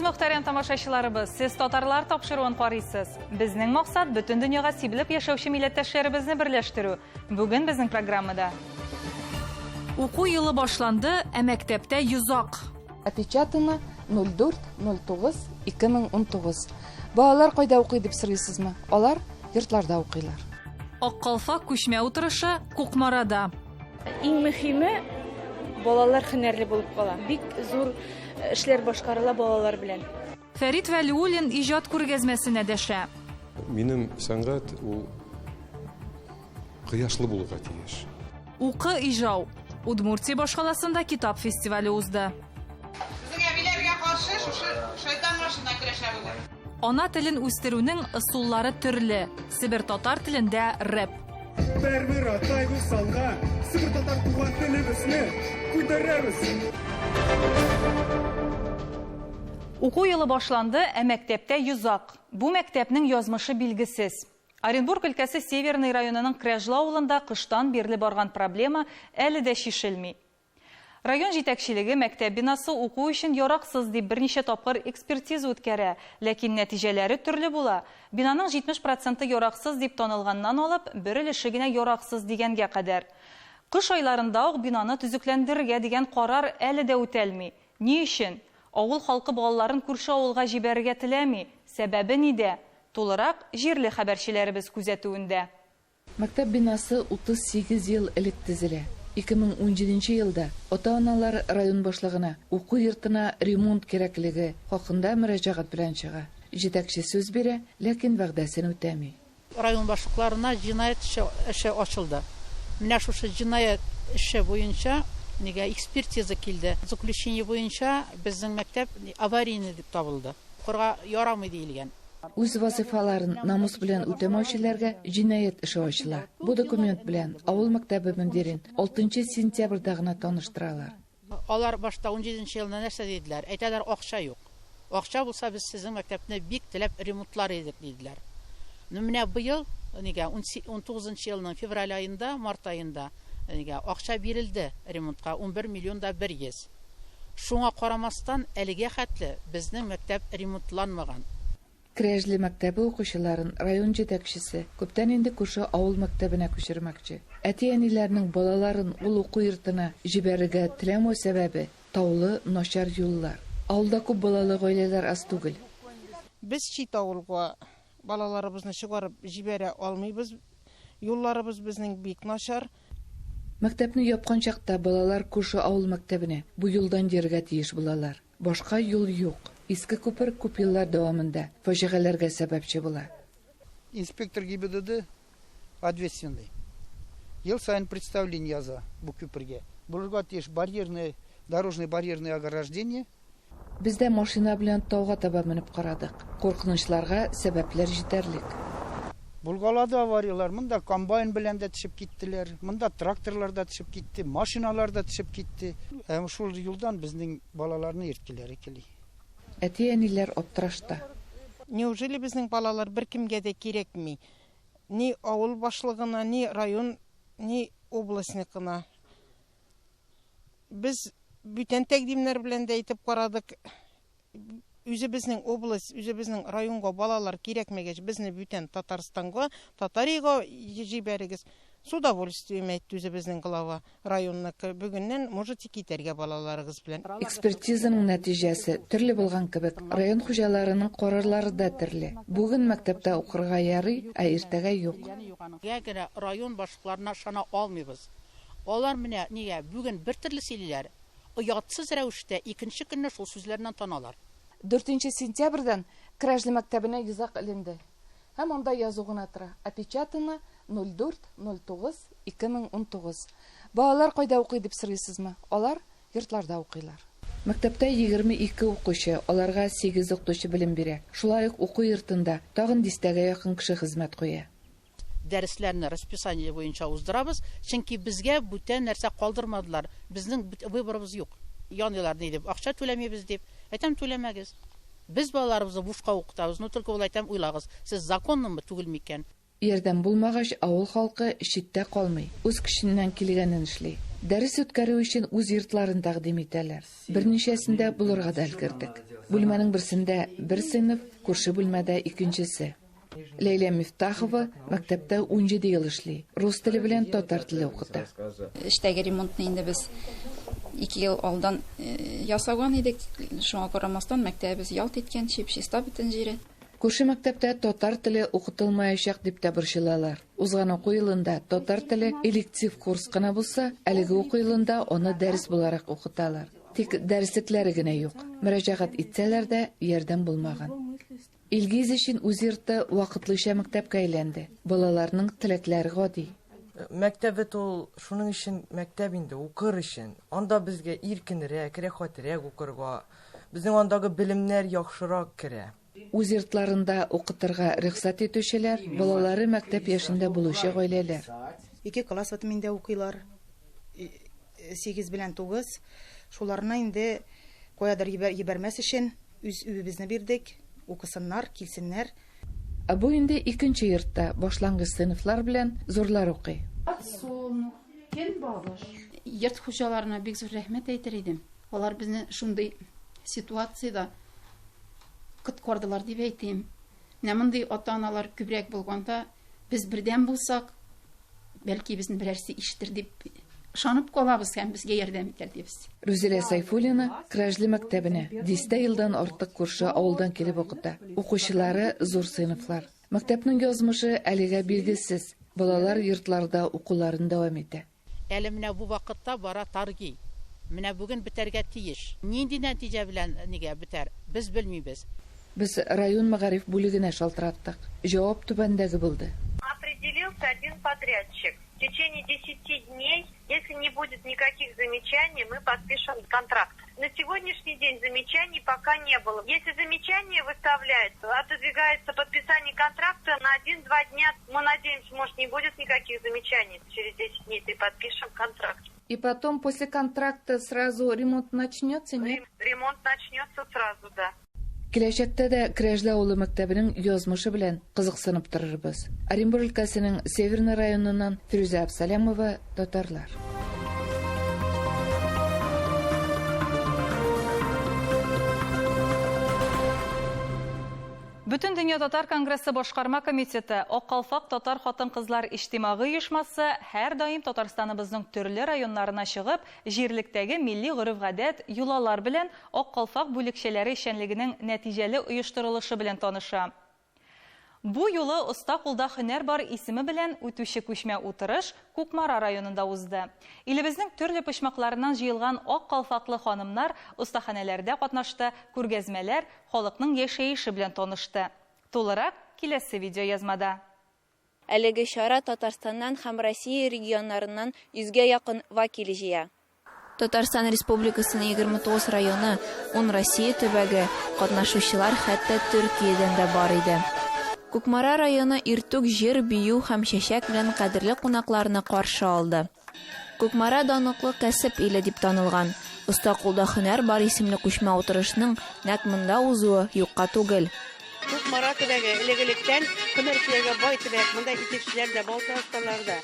Исәнмесез, мөхтәрәм тамашачыларыбыз! Сез татарлар тапшыруын карыйсыз. Безнең максат бөтен дөньяга сибелеп яшәүче милләттәшләребезне берләштерү. Бүген безнең программада Уку елы башланды, ә мәктәптә йозак. Опечатано 04.09.2019. Балалар кайда укый дип сорыйсызмы? Алар йортларда укыйлар. Ак калфак күчмә утырышы Кукмарада. Иң мөһиме, балалар һөнәрле булып кала. Бик зур эшләр башкарыла балалар белән. Фәрит Вәлиуллин иҗат күргәзмәсенә дәшә. Минем сәнгать ул кояшлы булырга тиеш. Укы Ижау. Удмуртия башкаласында китап фестивале узды. Безнең әбиләргә каршы шушы шайтан машина көрәшә бүген. Ана телен үстерүнең ысуллары төрле. Себер татар телендә рэп. Бер-бер атлайбыз алга, Себер татар туган телебезне күтәрәбез. Уку елы башланды, ә мәктәптә йозак. Бу мәктәпнең язмышы билгесез. Оренбург өлкәсе Северный районының Кряжла авылында кыштан бирле барган проблема әле дә чишелми. Район җитәкчелеге мәктәп бинасы уку өчен яраксыз дип берничә тапкыр экспертиза үткәрә, ләкин нәтиҗәләре төрле була. Бинаның 70 проценты яраксыз дип танылганнан алып, бер өлеше генә яраксыз дигәнгә кадәр. Кыш айларында ук бинаны төзекләндерергә дигән карар әле дә үтәлми. Ни өчен? Авыл халкы балаларын күрше авылга җибәрергә теләми. Сәбәбе нидә? Тулырак җирле хәбәрчеләребез күзәтүендә. Мәктәп бинасы 38 ел элек төзелә. 2017 елда ата-аналар район башлыгына уку йортына ремонт кирәклеге хакында мөрәҗәгать белән чыга. Җитәкче сүз бирә, ләкин вәгъдәсен үтәми. Район башлыкларына җинаять эше ачылды. Менә шушы җинаять эше буенча нигә экспертиза килде. Заключение буенча безнең мәктәп аварийный дип табылды. Укырга ярамый диелгән. Үз вазыйфаларын намус белән үтәмәүчеләргә җинаять эше ачыла. Бу документ белән авыл мәктәбе мөдирен 6 сентябрьдә генә таныштыралар. Алар башта 17 елны нәрсә диделәр? Әйтәләр, акча юк. Акча булса, без сезнең мәктәпне бик теләп ремонтлар идек, диделәр. Ну, менә быел, нигә, 19 елның февраль аенда, март аенда, нигә, акча бирелде ремонтка, 11 миллион да 100. Шуңа карамастан, әлегә хәтле безнең мәктәп ремонтланмаган. Крәжле мәктәбе укучыларын район җитәкчесе күптән инде күрше авыл мәктәбенә күчермәкче. Әти-әниләрнең балаларын ул уку йортына җибәрергә теләмәү сәбәбе таулы начар юллар. Авылда күп балалы гаиләләр аз түгел. Без чит авылга балаларыбызны чыгарып җибәрә алмыйбыз. Юлларыбыз безнең бик начар. Мәктәпне япкан чакта балалар күрше авыл мәктәбенә бу юлдан йөрергә тиеш булалар. Башка юл юк. Иске күпер күп еллар дәвамында фаҗигаләргә сәбәпче була. Инспектор ГИБДД ответственный. Ел саен представление яза бу күпергә. Булырга тиеш барьерное, дорожное барьерное ограждение. Без дә машина белән тауга таба менеп карадык. Куркынычларга сәбәпләр җитәрлек. Булгалады аварияләр. Монда комбайн белән дә төшеп киттеләр. Монда тракторлар да төшеп китте, машиналар да төшеп китте. Ә шул юлдан безнең балаларны йөрттеләр икели. Әти-әниләр аптырашта. Неужели безнең балалар беркемгә дә кирәкми? Ни авыл башлыгына, ни район, ни областьныкына. Без бүтән тәкъдимнәр белән дә әйтеп карадык. Үзебезнең область, үзебезнең районга балалар кирәкмәгәч, безне бүтән Татарстанга, Татариягә җибәрегез. С удовольствием әйтте үзебезнең глава районныкы. Бүгеннән можете китәргә балаларыгыз белән. Экспертизаның нәтиҗәсе төрле булган кебек, район хуҗаларының карарлары да төрле. Бүген мәктәптә укырга ярый, ә иртәгә юк. Гә генә район башлыкларына ышана алмыйбыз. Алар менә нигә бүген бер төрле сөйлиләр, оятсыз рәвештә икенче көнне шул сүзләреннән таналар. 4 сентябрьдән Крәжле мәктәбенә йозак эленде. Һәм анда язу гына тора. Опечатано 04.09.2019. Балалар кайда укый дип сорыйсызмы? Алар йортларда укыйлар. Мәктәптә 22 укучы, аларга 8 укытучы белем бирә. Шулай ук уку йортында тагын дистәгә якын кеше хезмәт куя. Дәресләрне расписание буенча уздырабыз, чөнки безгә бүтән нәрсә калдырмадылар. Безнең выборыбыз юк. Яныйлар ни дип, акча түләмибез дип. Әйтәм, түләмәгез. Без балаларыбызны бушка укытабыз. Но только ул әйтәм, уйлагыз, сез законнымы, түгелме икән? Ярдәм булмагач, авыл халкы читтә калмый, үз көченнән килгәнен эшли. Дәрес үткәрү өчен үз йортларын тәкъдим итәләр. Берничәсендә булырга да өлгердек. Бүлмәнең берсендә бер сыйныф, күрше бүлмәдә икенчесе. Ләйлә Мифтахова мәктәптә 17 ел эшли. Рус теле белән татар теле укыта. Эчтәге ремонтны инде без 2 ел алдан ясаган идек. Шуңа карамастан мәктәбебез ялт иткән, чип-чиста бөтен җире. Күрше мәктәптә татар теле укытылмаячак дип тә борчылалар. Узган уку елында татар теле электив курс кына булса, әлеге уку елында аны дәрес буларак укыталар. Тик дәреслекләре генә юк. Мөрәҗәгать итсәләр дә ярдәм булмаган. Илгиз өчен үз йорты вакытлыча мәктәпкә әйләнде. Балаларның теләкләре гади. Мәктәп бит ул шуның өчен мәктәп инде, укыр өчен. Анда безгә иркенрәк, рәхәтрәк укырга. Безнең андагы белемнәр яхшырак керә. Үз йортларында укытырга рөхсәт итүчеләр, балалары мәктәп яшендә булучы гаиләләр. 2 класс бит миндә укыйлар. 8 белән 9. Шуларны инде каядыр җибәрмәс өчен үз өебезне бирдек. Укысыннар, килсеннәр. Ә бу инде икенче йортта башлангыч сыйныфлар белән зурлар укый. Подсолнух, көнбагыш. Йорт хуҗаларына бик зур рәхмәт әйтер идем. Алар безне шундый ситуациядә коткардылар дип әйтим. Менә мондый ата-аналар күбрәк булганда, без бердәм булсак, бәлки безне берәрсе ишетер дип ышанып калабыз һәм безгә ярдәм итәр дибез. Рүзилә Сайфуллина Кражлы мәктәбенә дистә елдан артык күрше авылдан килеп укыта. Укучылары зур сыйныфлар. Мәктәпнең язмышы әлегә билгесез. Балалар йортларда укуларын дәвам итә. Әле менә бу вакытта бара торги. Менә бүген бетәргә тиеш. Нинди нәтиҗә белән нигә бетәр, без белмибез. Без район мәгариф бүлегенә шалтыраттык. Җавап түбәндәге булды. Определился один подрядчик. В течение 10 дней, если не будет никаких замечаний, мы подпишем контракт. На сегодняшний день замечаний пока не было. Если замечания выставляют, отодвигается подписание контракта на 1-2 дня. Мы надеемся, может, не будет никаких замечаний. Через 10 дней ты подпишем контракт. И потом после контракта сразу ремонт начнется, нет? Ремонт начнется сразу, да. Киләчәктә дә Крәжле авылы мәктәбенең язмышы белән кызыксынып торырбыз. Оренбург өлкәсенең Северный районыннан Фирүзә Абсалямова, Татарлар. Бөтен дөнья татар конгрессы башкарма комитеты Ак калфак татар хатын-кызлар иҗтимагый оешмасы һәр даим Татарстаныбызның төрле районнарына чыгып, җирлектәге милли гореф-гадәт, йолалар белән Ак калфак бүлекчәләре эшчәнлегенең нәтиҗәле оештырылышы белән таныша. Бу юлы оста кулда һөнәр бар исеме белән үтүче күчмә утырыш Кукмара районында узды. Илебезнең төрле почмакларыннан җыелган ак калфаклы ханымнар остаханәләрдә катнашты, күргәзмәләр, халыкның яшәеше белән танышты. Тулырак киләсе видеоязмада. Әлеге чара Татарстаннан һәм Россия регионнарыннан 100гә якын вәкил җыя. Татарстан Республикасының 29 районы, 10 Россия төбәге, катнашучылар хәтта Төркиядән дә бар иде. Кукмара районы иртүк җыр, бию һәм чәчәк белән кадерле кунакларны каршы алды. Кукмара данлыклы кәсеп иле дип танылган. Оста кулда һөнәр бар исемле күчмә утырышның нәкъ монда узуы юкка түгел. Кукмара төбәге элек-электән һөнәрчеләргә бай төбәк. Монда итекчеләр дә, балта осталары да,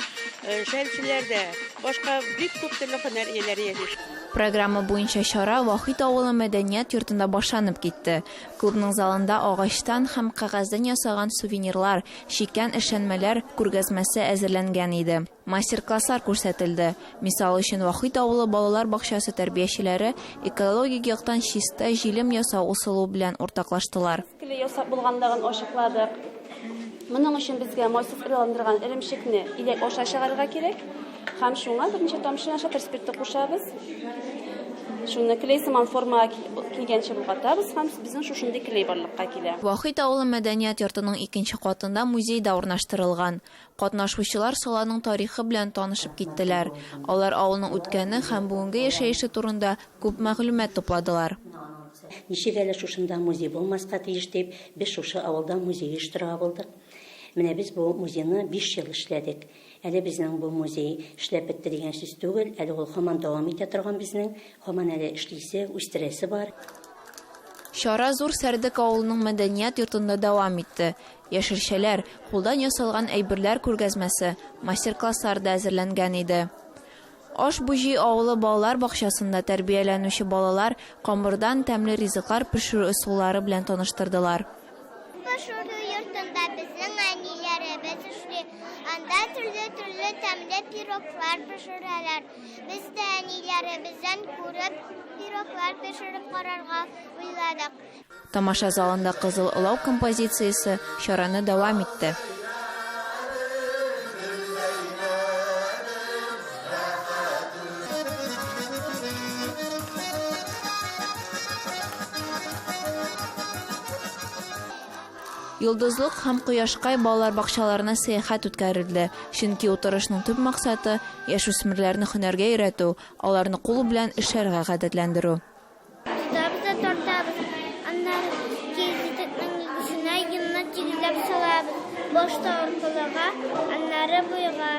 шәлчеләр дә, башка бик күп төрле һөнәр ияләре яши. Программа буенча чара Вахит авылы мәдәният йортында башланып китте. Клубның залында агачтан һәм кәгазьдән ясалган сувенирлар, чиккән эшләнмәләр күргәзмәсе әзерләнгән иде. Мастер-класслар күрсәтелде. Мисал өчен, Вахит авылы балалар бакчасы тәрбиячеләре экологик яктан чиста җилем ясау ысулы белән уртаклаштылар. Теле ясап булганлыгын ачыкладык. Моның өчен безгә майсыз араландырган эремчекне иләк аша чыгарырга кирәк. Һәм шуңа берничә тамчы нашатырь спирты кушабыз. Шуны клей сыман формага килгәнче болгатабыз һәм безнең шушындый клей барлыкка килә. Вахит авылы мәдәният йортының икенче катында музей да урнаштырылган. Катнашучылар саланың тарихы белән танышып киттеләр. Алар авылның үткәне һәм бүгенге яшәеше турында күп мәгълүмат тупладылар. Ничек әле шушында музей булмаска тиеш дип, без шушы авылда музей оештырырга булдык. Менә без бу музейны 5 ел эшләдек. Әле безнең бу музей эшләп бетте дигән сүз түгел, әле ул һаман дәвам итә торган безнең, һаман әле эшлисе, үстерәсе бар. Чара Зур Сәрдек авылының мәдәният йортында дәвам итте. Яшелчәләр, кулдан ясалган әйберләр күргәзмәсе, мастер-класслар да әзерләнгән иде. Аш-Буҗи авылы балалар бакчасында тәрбияләнүче балалар камырдан тәмле ризыклар пешерү ысуллары белән таныштырдылар. Пешерү йортында безнең әниләребез эшли. Анда төрле-төрле тәмле пироглар пешерәләр. Без дә әниләребездән күреп, пироглар пешереп карарга уйладык. Тамаша залында Кызыл олау композициясе чараны дәвам итте. Йолдызлык һәм Кояшкай балалар бакчаларына сәяхәт үткәрелде, чөнки утырышның төп максаты, яшүсмерләрне һөнәргә өйрәтү, аларны кул белән эшләргә гадәтләндерү. Тотабыз да тартабыз. Аннары киез итекнең икесенә йонны тигезләп салабыз. Башта аркылыга, аннары буйга.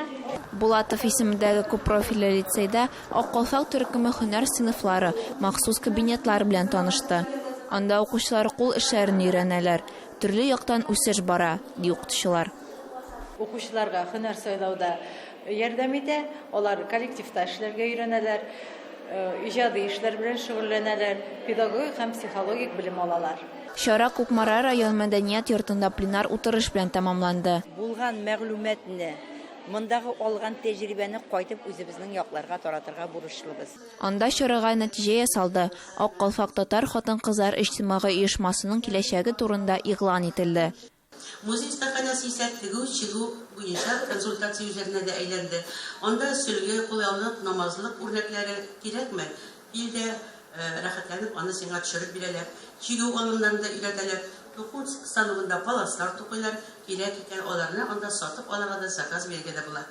Булатов исемендәге күппрофильле лицейда Ак калфак төркеме һөнәр сыйныфлары, махсус кабинетлар белән танышты. Анда укучылар кул эшләрен өйрәнәләр. Төрле яктан үсеш бара, ди укытучылар. Укучыларга һөнәр сайлауда ярдәм итә, алар коллективта эшләргә өйрәнәләр, иҗади эшләр белән шөгыльләнәләр, педагогик һәм психологик белем алалар. Чара Кукмара район мәдәният йортында пленар утырыш белән тәмамланды. Булган мәгълүматны, мондагы алган тәҗрибәне кайтып үзебезнең якларга таратырга бурычлыбыз. Анда чарага нәтиҗә ясалды, Ак калфак татар хатын-кызлар иҗтимагый оешмасының киләчәге турында игълан ителде. Музей остаханәсе исә тегү-чигү буенча консультация үзәгенә дә әйләнде. Анда сөлге, кулъяулык, намазлык үрнәкләре кирәкме, кил дә, рәхәтләнеп аны сиңа төшереп бирәләр. Чигү алымнарын да өйрәтәләр. Туку станогында паласлар тукыйлар, кирәк икән, аларны анда сатып алырга да, заказ бирергә дә була.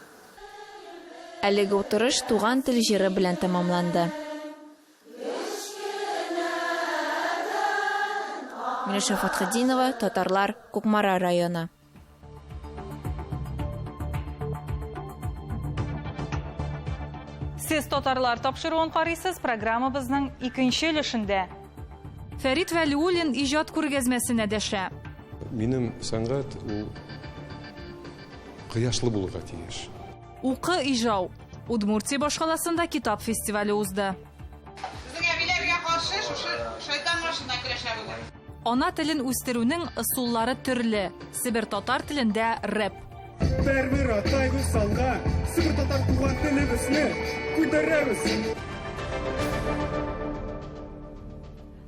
Әлеге утырыш Туган тел җыры белән тәмамланды. Миләүшә Фәтхетдинова, Татарлар, Кукмара районы. Сез татарлар тапшыруын карыйсыз, программабызның икенче өлешендә. Фәрит Вәлиуллин иҗат күргәзмәсенә дәшә. Минем сәнгать ул кояшлы булырга тиеш. Укы Ижау. Удмуртия башкаласында китап фестивале узды. Безнең әбиләргә каршы шушы шайтан машина көрәшә бүген. Ана телен үстерүнең ысуллары төрле. Себер татар телендә рэп. Бер-бер атайбыз алга, Себер татар туган телебезне күтәрәбез.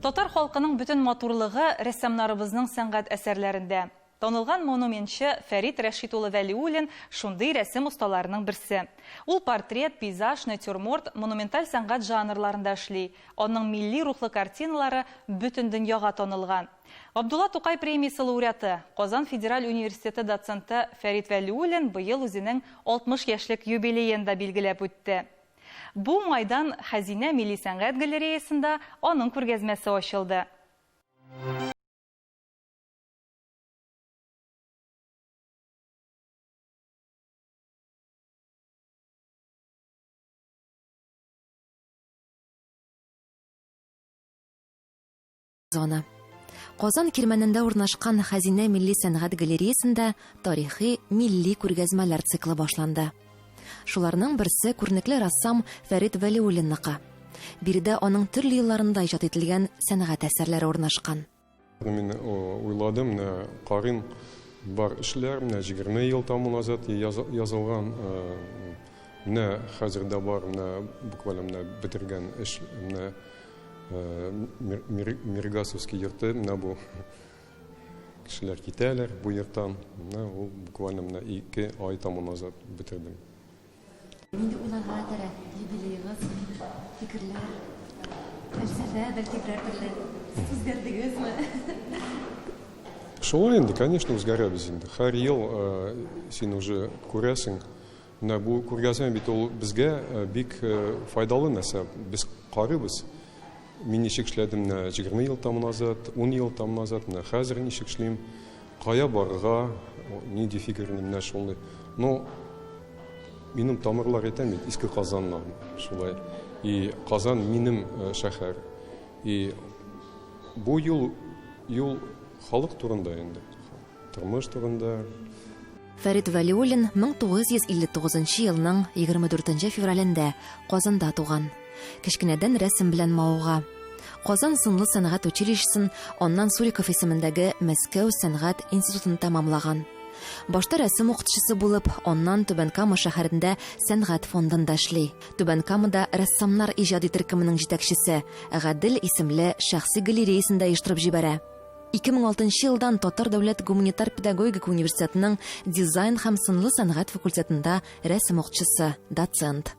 Татар халкының бөтен матурлыгы рәссамнарыбызның сәнгать әсәрләрендә. Танылган монументчы Фәрит Рәшит улы Вәлиуллин шундый рәсем осталарының берсе. Ул портрет, пейзаж, натюрморт, монументаль сәнгать жанрларында эшли. Аның милли рухлы картиналары бөтен дөньяга танылган. Габдулла Тукай премиясе лауреаты, Казан федераль университеты доценты Фәрит Вәлиуллин быел үзенең 60 яшьлек юбилеен да билгеләп үтте. Бу уңайдан Хәзинә милли сәнгать галереясында аның күргәзмәсе ачылды. Зона. Казан Кирмәнендә урнашкан Хәзинә милли сәнгать галереясендә тарихи милли күргәзмәләр циклы башланды. Шуларның берсе күренекле рәссам Фәрит Вәлиуллинныкы. Биредә аның төрле елларында иҗат ителгән сәнгать әсәрләре урнашкан. Мин уйладым, менә карыйм, бар эшләр, менә 20 ел тому назад язылган, менә хәзер дә бар, менә буквально менә бетергән эш, менә Миргасовский йорты, менә бу кешеләр китәләр бу йорттан, менә ул буквально менә 2 ай тому назад бетердем. Нинди уйларга этәрә юбилеегыз, фикерләр, фәлсәфә, бәлки берәр төрле? Сез үзгәрдегезме? Шулай инде, конечно, үзгәрәбез инде. Һәр ел син уже күрәсең. Менә бу күргәзмә бит ул безгә бик файдалы нәрсә. Без карыйбыз. Мин ничек эшләдем менә 20 ел тому назад, 10 ел тому назад, менә хәзер ничек эшлим, кая барырга, нинди фикерне менә шундый. Ну, минем тамырлар әйтәм бит, Иске Казаннан шулай. И Казан минем э, шәһәр. И бу юл юл халык турында инде. Тормыш турында. Фәрит Вәлиуллин 1959 елның 24 февралендә Казанда туган. Кечкенәдән рәсем белән мавыга. Казан сынлы сәнгать училищесын, аннан Суриков исемендәге Мәскәү сәнгать институтын тәмамлаган. Башта рәсем укытучысы булып, аннан Түбән Кама шәһәрендә сәнгать фондында эшли. Түбән Камада рәссамнар иҗади төркеменең җитәкчесе, Гадел исемле шәхси галереясен дә оештырып җибәрә. 2006 елдан Татар дәүләт гуманитар педагогика университетының дизайн һәм сынлы сәнгать факультетында рәсем укытучысы, доцент.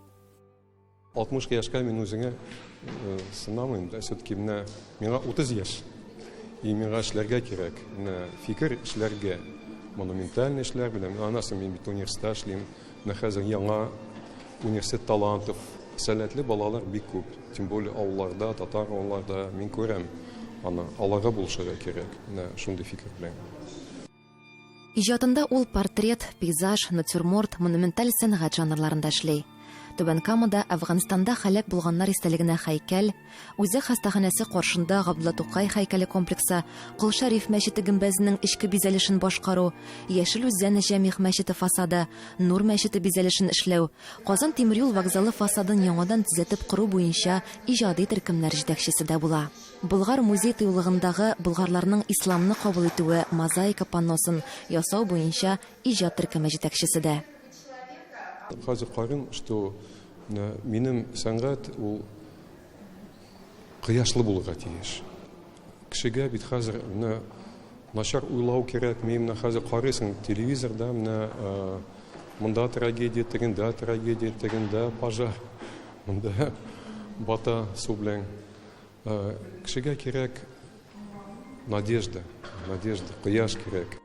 60 яшькә мин үзеңә э, сынамыйм да, все-таки менә миңа 30 яшь. И миңа эшләргә кирәк. Менә фикер эшләргә. Монументальный эшләр белән. Аннан соң мин бит университетта эшлим. Менә хәзер яңа университет талантов, сәләтле балалар бик күп. Тем более авылларда, татар авылларда мин күрәм аны. Аларга булышырга кирәк. Менә шундый фикер белән. Иҗатында ул портрет, пейзаж, натюрморт, монументаль сәнгать жанрларында эшли. Түбән Камада Әфганстанда һәлак булганнар истәлегенә һәйкәл, Үзәк хастаханәсе каршында Габдулла Тукай һәйкәле комплексы, Кол Шәриф мәчете гөмбәзенең эчке бизәлешен башкару, Яшел Үзән Җәмигъ мәчете фасады, Нур мәчете бизәлешен эшләү, Казан тимер юл вокзалы фасадын яңадан төзәтеп кору буенча иҗади төркемнәр җитәкчесе дә була. Болгар музей-тыюлыгындагы болгарларның исламны кабул итүе мозаика панносын ясау буенча иҗат төркеме җитәкчесе дә. Хәзер карыйм, что минем сәнгать ул кояшлы булырга тиеш. Кешегә бит хәзер менә начар уйлау кирәкми. Менә хәзер карыйсың телевизорда, менә монда трагедия, тегендә трагедия, тегендә пожар, монда бата су белән. Кешегә кирәк надежда, надежда, кояш кирәк.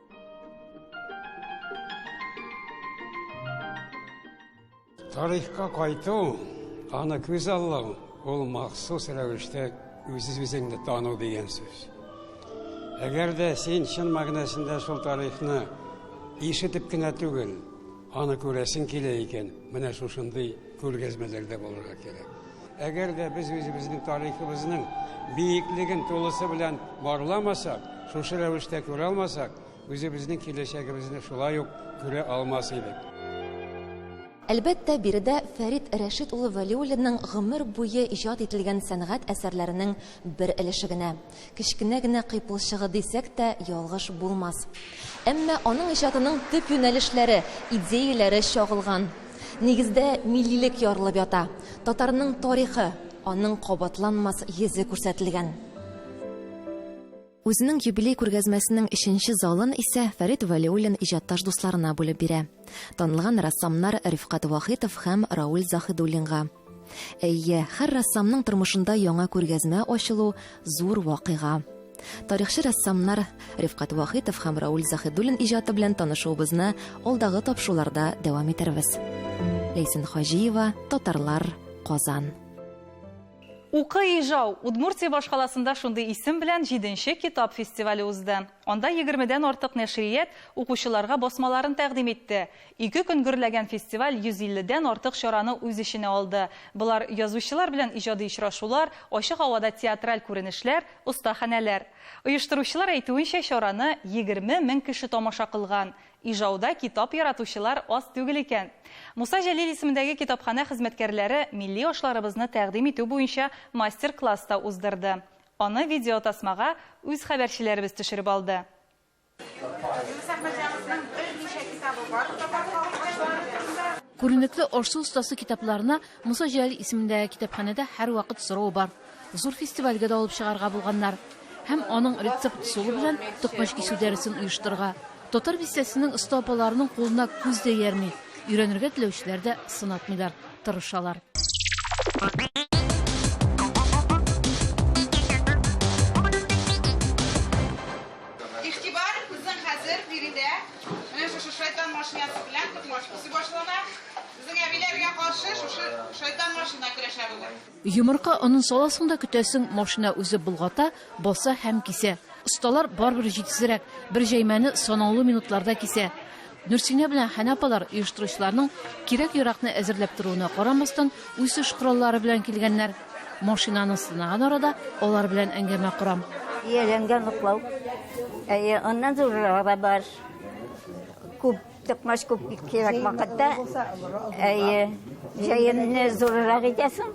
Тарихка кайту, аны күзаллау, ул махсус рәвештә үз-үзеңне тану дигән сүз. Әгәр дә син чын мәгънәсендә шул тарихны ишетеп кенә түгел, аны күрәсең килә икән, менә шушындый күргәзмәләрдә булырга кирәк. Әгәр дә без үзебезнең тарихыбызның биеклеген тулысы белән барламасак, шушы рәвештә күрә алмасак, үзебезнең киләчәгебезне шулай ук күрә алмас идек. Әлбәттә, биредә Фәрит Рәшит улы Вәлиуллинның гомер буе иҗат ителгән сәнгать әсәрләренең бер өлеше генә. Кечкенә генә кыйпылчыгы дисәк тә, ялгыш булмас. Әмма аның иҗатының төп юнәлешләре, идеяләре чагылган. Нигездә миллилек ярылып ята. Татарның тарихы, аның кабатланмас йөзе күрсәтелгән. Үзенең юбилей күргәзмәсенең өченче залын исә Фәрит Вәлиуллин иҗатташ дусларына бүлеп бирә. Танылган рәссамнар Рифкать Вахитов һәм Рауль Заһидуллинга. Әйе, һәр рәссамның тормышында яңа күргәзмә ачылу зур вакыйга. Тарихчы рәссамнар Рифкать Вахитов һәм Рауль Заһидуллин иҗаты белән танышуыбызны алдагы тапшыруларда дәвам итәрбез. Ләйсән Хаҗиева, Татарлар, Казан. Укы Ижау! Удмуртия башкаласында шундый исем белән җиденче китап фестивале узды. Анда егермедән артык нәшрият укучыларга басмаларын тәкъдим итте. Ике көн гөрләгән фестиваль 150 дән артык чараны үз эченә алды. Болар, язучылар белән иҗади очрашулар, ачык һавада театраль күренешләр, остаханәләр. Оештыручылар әйтүенчә, чараны 20 мең кеше тамаша кылган. Ижауда китап яратучылар аз түгел икән. Муса Җәлил исемендәге китапханә хезмәткәрләре милли ашларыбызны тәкъдим итү буенча мастер-класс та уздырды. Аны видеотасмага үз хәбәрчеләребез төшереп алды. Юныс Әхмәтҗановның берничә китабы бар татар халык ашлары турында. Күренекле аш-су остасы китапларына Муса Җәлил исемендәге китапханәдә һәрвакыт сорау бар. Зур фестивальгә дә алып чыгарга булганнар. Һәм аның рецепт ысулы белән токмач кисү дәресен оештырырга. Татар бистәсенең оста апаларының кулына күз дә иярми. Өйрәнергә теләүчеләр дә сынатмыйлар, тырышалар. Игътибар, безнең хәзер биредә менә шушы шайтан машинасы белән токмач кисү башлана. Безнең әбиләргә каршы шушы шайтан машина көрәшә бүген. Йомырка онын саласың да көтәсең, машина үзе болгата, баса һәм кисә. Осталар барыбер җитезрәк, бер җәймәне санаулы минутларда кисә. Нурсинә белән Хәнә апалар оештыручыларның кирәк-яракны әзерләп торуына карамастан, үз эш кораллары белән килгәннәр. Машинаны сынаган арада алар белән әңгәмә корам. Ияләнгән уклау. Әйе, аннан зуррагы да бар. Күп. Токмач күп кирәк вакытта, әйе, җәемне зуррак итәсең.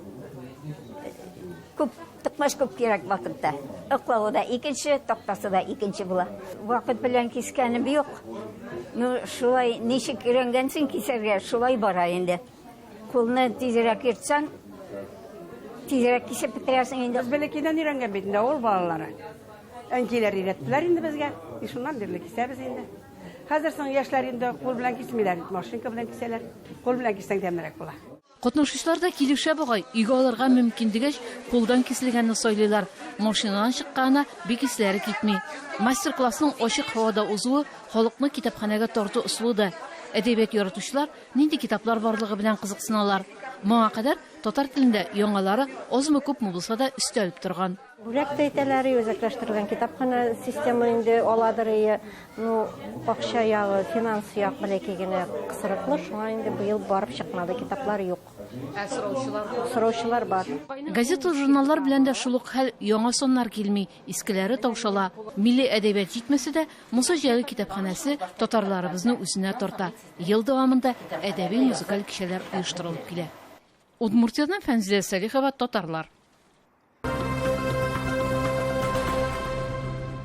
Күп токмач күп кирәк вакытта. Ыклавы да икенче, тактасы да икенче була. Вакыт белән кискәнем юк. Ну, шулай ничек өйрәнгәнсең кисәргә, шулай бара инде. Кулны тизрәк йөртсәң, тизрәк кисеп бетерәсең инде. Без бәләкәйдән өйрәнгән бит инде, авыл балалары. Әнкәйләр өйрәттеләр инде безгә. И шуннан бирле кисәбез инде. Хәзер соң яшьләр инде кул белән кисмиләр, машинка белән кисәләр. Кул белән киссәң тәмлерәк була. Катнашучылар да килешә бугай, өйгә алырга мөмкин дигәч, кулдан киселгәнне сайлыйлар. Машинадан чыкканына бик исләре китми. Мастер-классның ачык һавада узуы халыкны китапханәгә тарту ысулы да. Әдәбият яратучылар нинди китаплар барлыгы белән кызыксыналар. Моңа кадәр татар телендә яңалары азмы-күпме булса да өстәлеп торган. Бүләк тә итәләр, үзәкләштерелгән китапханә система инде аладыр ие. Ну, акча ягы, финанс як бәләкәй генә кысрыклы, шуңа инде быел барып чыкмады, китаплар юк. Ә сораучылар бар? Сораучылар бар. Газета-журналлар белән дә шул ук хәл, яңа саннар килми, искеләре таушала. Милли әдәбият җитмәсә дә, Муса Җәлил китапханәсе татарларыбызны үзенә тарта. Ел дәвамында әдәби-музыкаль кичәләр оештырылып килә. Удмуртиядән Фәнзилә Сәлихова, Татарлар.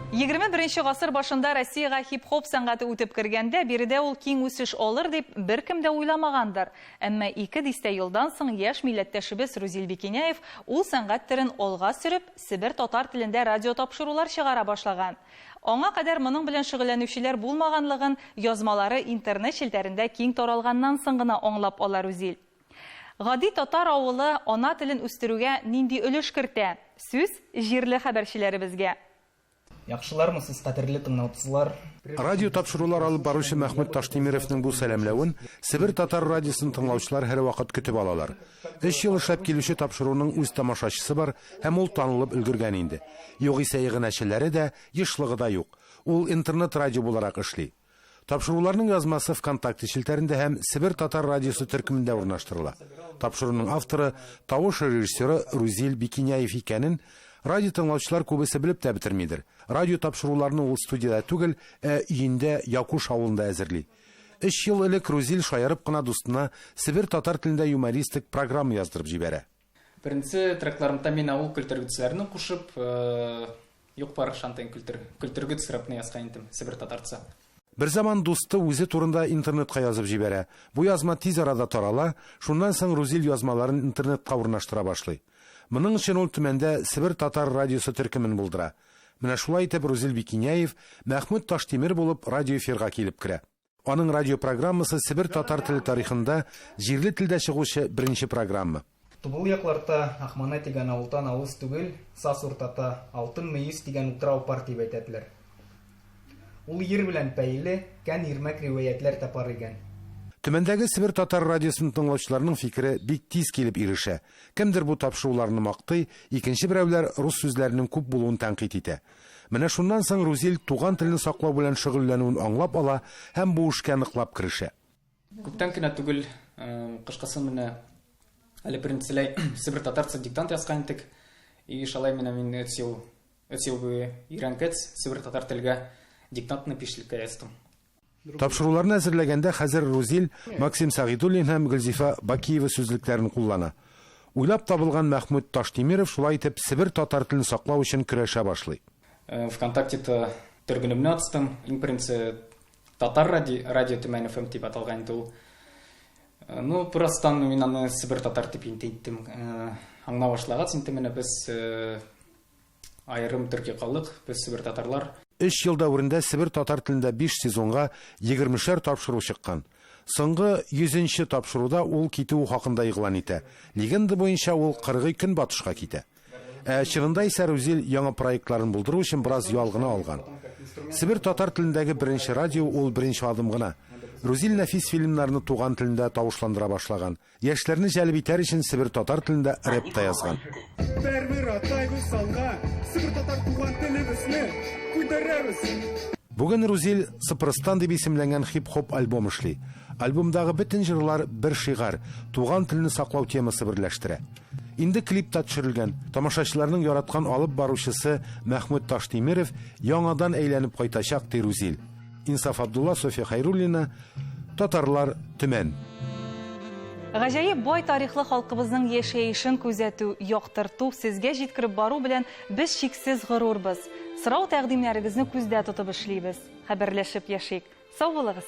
21 гасыр башында Россиягә хип-хоп сәнгате үтеп кергәндә, биредә ул киң үсеш алыр дип беркем дә уйламагандыр. Әмма ике дистә елдан соң яшь милләттәшебез Рузил Бикиняев ул сәнгать төрен алга сөреп, себер татар телендә радиотапшырулар чыгара башлаган. Аңа кадәр моның белән шөгыльләнүчеләр булмаганлыгын язмалары интернет челтәрендә киң таралганнан соң гына аңлап ала Рузил. Гади татар авылы ана телен үстерүгә нинди өлеш кертә? Сүз, җирле хәбәрчеләребезгә. Яхшылармы сез, кадерле тыңлаучылар? Радио тапшырулар алып баручы Мәхмүт Таштимеровның бу сәламләвен Себер татар радиосын тыңлаучылар һәрвакыт көтеп алалар. Өч ел эшләп килүче тапшыруның үз тамашачысы бар һәм ул танылып өлгергән инде. Югыйсә иганәчеләре дә, ешлыгы да юк. Ул интернет-радио буларак эшли. Тапшыруларның язмасы ВКонтакте челтәрендә һәм Себер татар радиосы төркемендә урнаштырыла. Тапшыруның авторы, тавыш режиссеры Рузил Бикиняев икәнен радио тыңлаучылар күбесе белеп тә бетермидер. Радио тапшыруларны ул студиядә түгел, ә өендә Якуш авылында әзерли. Өч ел элек Рузил шаярып кына дустына Себер татар телендә юмористик программа яздырып җибәрә. Беренче трекларымда мин авыл көлтергүчеләрне кушып, Юк бар шантен көлтер, көлтергүц рэпны язган идем, себер татарца. Берзаман дусты үзе турында интернетка язып җибәрә. Бу язма тиз арада тарала, шуннан соң Рузил язмаларын интернетка урнаштыра башлый. Моның өчен ул Төмәндә Себер татар радиосы төркемен булдыра. Менә шулай итеп Рузил Бикиняев Мәхмүт Таштимер булып радиоэфирга килеп керә. Аның радиопрограммасы Себер татар теле тарихында җирле телдә чыгучы беренче программа. Тубыл якларта Ахмана дигән авылтан алыс түгел, саз уртата Алтын мөез дигән утрау пар дип әйтәтләр. Ул ер белән пәйле кән ирмәк риваятьләр тә пар игән. Төмәндәге Себер татар радиосын тыңлаучыларның фикере бик тиз килеп ирешә. Кемдер бу тапшыруларны мактый, икенче берәүләр рус сүзләренең күп булуын тәнкыйть итә. Менә шуннан соң Рузил туган телне саклау белән шөгыльләнүен аңлап ала һәм бу эшкә ныклап керешә. Күптән кенә түгел, кышкысын менә әле беренчеләй Себер татарча диктант язган идек. И шалай менә мин өч ел, өч ел буе өйрәнгәч, Себер татар телгә диктантны бишлеккә яздым. Тапшыруларны әзерләгәндә хәзер Рузил Максим Сәгыйдуллин һәм Гөлзифа Бакиева сүзлекләрен куллана. Уйлап табылган Мәхмүт Таштимеров шулай итеп Себер татар телен саклау өчен көрәшә башлый. ВКонтактета төргенемне ачтым. Иң беренче Татар ради, радио Төмән FM дип аталган инде ул. Ну, бераздан мин аны Себер татар дип инде иттем. Аңлап башлагач, инде менә без Аерым төрки халык, без себер татарлар. Өч ел дәверендә себер татар телендә биш сезонга егермешәр тапшыру чыккан. Соңгы йөзенче тапшыруда ул китүе хакында игълан итә. Легенда буенча ул Кыргый Көнбатышка китә. Ә чынында исә Рузил яңа проектларын булдыру өчен бераз ял гына алган. Себер татар телендәге беренче радио ул беренче адым гына. Рузил нәфис фильмнарны туган телендә тавышландыра башлаган. Яшьләрне җәлеп итәр өчен себер татар телендә рэп та язган. Бер-бер атлайбыз алга, себер татар туган телебезне күтәрәбез. Бүген Рузил Сыпырстан дип исемләнгән хип-хоп альбом эшли. Альбомдагы бөтен җырлар бер шигарь, туган телне саклау темасы берләштерә. Инде клип та төшерелгән. Тамашачыларның яраткан алып баручысы Мәхмүт Таштимеров яңадан әйләнеп кайтачак, ди Рузил. Инсаф Абдулла, Софья Хәйруллина, Татарлар, Төмән. Гаҗәеп бай тарихлы халкыбызның яшәешен күзәтү, яктырту, сезгә җиткереп бару белән без чиксез горурбыз. Сорау-тәкъдимнәрегезне күздә тотып эшлибез. Хәбәрләшеп яшик. Сау булыгыз!